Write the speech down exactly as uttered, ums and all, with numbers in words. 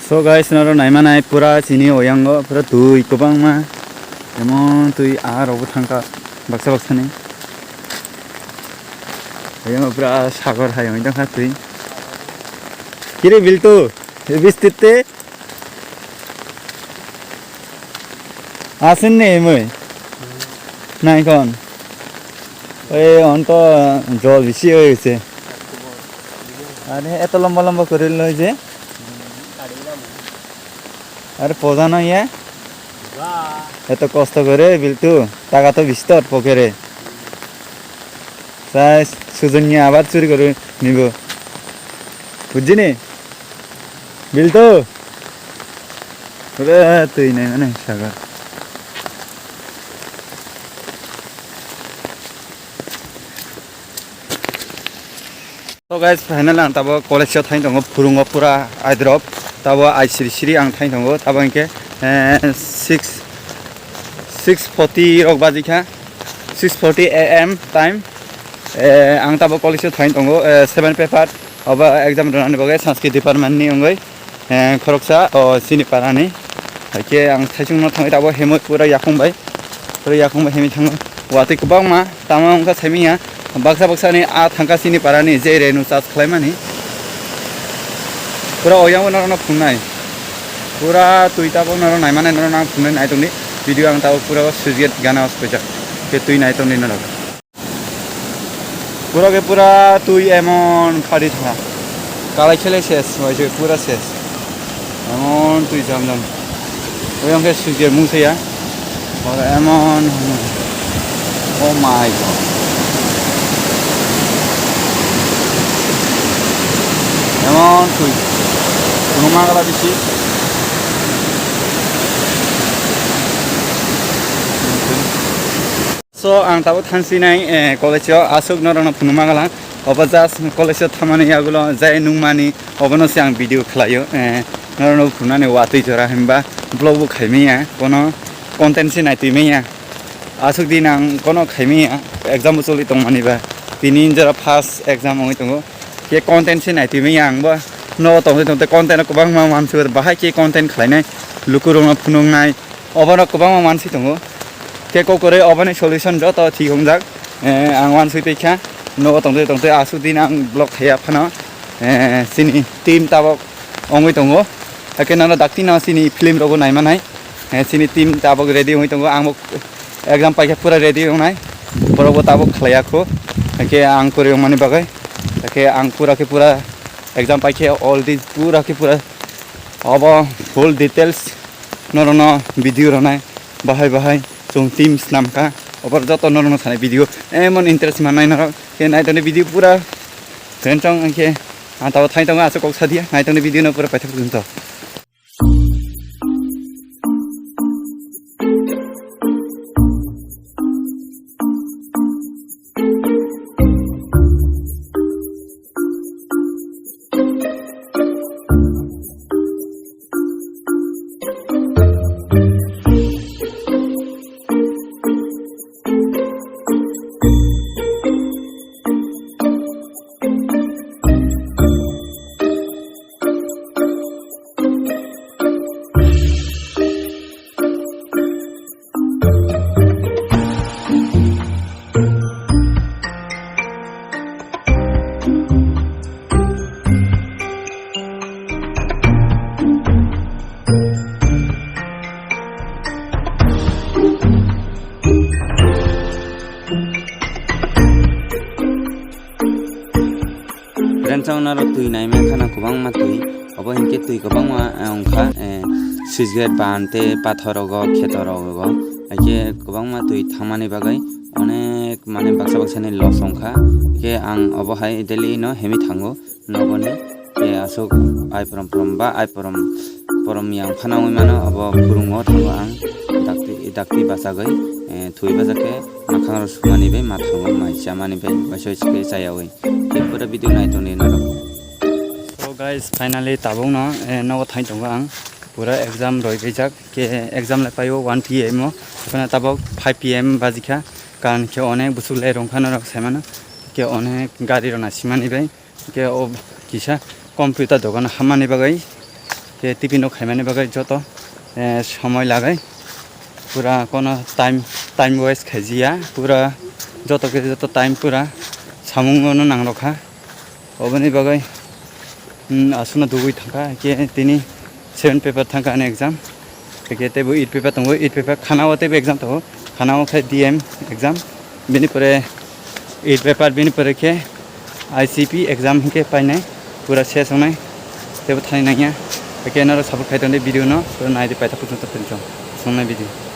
So guys, noro naimanai pura chini oyango pura twi kwbangma, emon twi aro bo thangkha baksa baksani. Oyango pura sagor hai wng tongkha twi. Kire Biltu, e bistite? Asin ne emoi? Nai kon. Oi, on to jol bisi oi se. Are eto lamba lamba kori loi je. Are poja no ya. Eto kosto kore Biltu, taka to bistor pokere. Sai sujonni abar churi kore nibo. Bujini? Biltu. Ore twi nai mane saga. So guys, finally ang tabo college o thang tongo, phurungo pura aidrop. Tabo ai siri siri ang thang tongo. Tabo hingke, eh, six, six forty rok baji kha, six forty A M time. Eh, ang tabo college o thang tongo, eh, seven paper obo exam rwnani bagwi Sanskrit department ni wngwi. Eh, khoroksa, o, chini parani. Haikhe ang thaisungno thangwi tabok hemoi pura yakung bai. Pura yakung bai hemoi thango. Watwi kwbangma tama wngkha saimanya. Baksa baksani a thangkha chini parani je renu charge khlaimani. Pura oyang norokno phungnai. Pura twi tabok norok naimani norok ang phungnai naitongdi. Video ang tabok pura swijak gana os pojak. Khe twi naitongdi norok. Pura ke pura twi emon phari thangha. Kalai khele ses, waise pura ses. Emon twi jam jam. Oyang ke sujge mung se ya. Oro emon. Oh my God. Emon twi. Kuno magala bisi. So, ang tabuk thangsinai, eh, college o aswk norokno phunukma galang. Obo just college o thamani yagulo jai nungmani, obono se ang video khlaio. Eh, norokno phunuknani watwi jora hinba vlog bo khaimaya, kono content se naitwi maya. Aswk din ang kono khaimaya, exam bo choli tongmani ba. Tini jora first exam wngwi tongo. Khe content se naitwi maya ang bo. No tongtwi tongtwi content o kwbangma mansi bahai khe content khlainai, lukurokno phunuknai. Obono kwbangma mansi tongo. Khe kokore oboni solution joto thik wngjak. Eh, ang wansui twi kha. Nogo tongtwi tongtwi aswk din ang vlog khaiya phano. Eh, chini team tabok wngwi tongo. Hakhe nono dakti no chini film rogo naimanai. Eh, chini team tabok ready wngwi tongo. Ang bo exam paikha pura ready wngnai. Borok bo tabok khlaiya kho. Hakhe ang kwrwi wngmani bagwi. Hakhe ang pura khe pura exam paikhe all this pura khe pura obo full details norokno video rwnai bahai bahai chwng team snam kha. Obo joto norokno sanai video emon interest manai norok khe naitoni video pura friend chong khe ang tabo thai tongo aswk kok sadia naitoni video no pura paithak jwnto. Rensong norok twi naima khana kwbangma twi. Obo hinkhe twi kwbangma, eh, wngkha, eh, switch gate ban tei pathor rogo, kheto rogo. Haikhe kwbangma twi thangmani bagwi onek mane baksa baksani loss wngkha. Hinkhe ang obo hai daily no hemi thango nogoni. Tei aswk ai prom prom ba ai prom prom yang phano wngwi mano obo phurungo thango ang. Dakti, dakti bachagwi, eh, thwi bajakhe makhang rok sumani bai mathango mai chamani bai waisa waisa khe chayawi. Tei pura video nai tongdi norok. So guys, finally tabukno, eh, nogo thang tongo ang. Pura exam roi rijak. Khe exam le paio one P M o. Phano tabuk five P M bajikha. Karon khe onek busuk le rwngkha norok saimano. Khe onek gari rok nasimani bai. Khe o kisa computer dogan hammani bagwi. Khe tiffin no khaimani bagwi joto, eh, somoi lagai pura kono time, time waste khaijiya, pura joto khe joto time pura samung no nangrokha. Oboni bagwi, hmm, aswkno dugwi thangkha, khe tini seven paper thangkha ani exam. Khe teibo eight paper tongo, eight paper khana o teibo exam tongo, khana o khe D M exam, bini pore eight paper, bini pore khe I C P exam hinkhe painai, pura ses wngnai, teibo thani nangya. Khe noro support khai tongdi video no, pura naidi paithak kuchung tongthok chong, songnai video.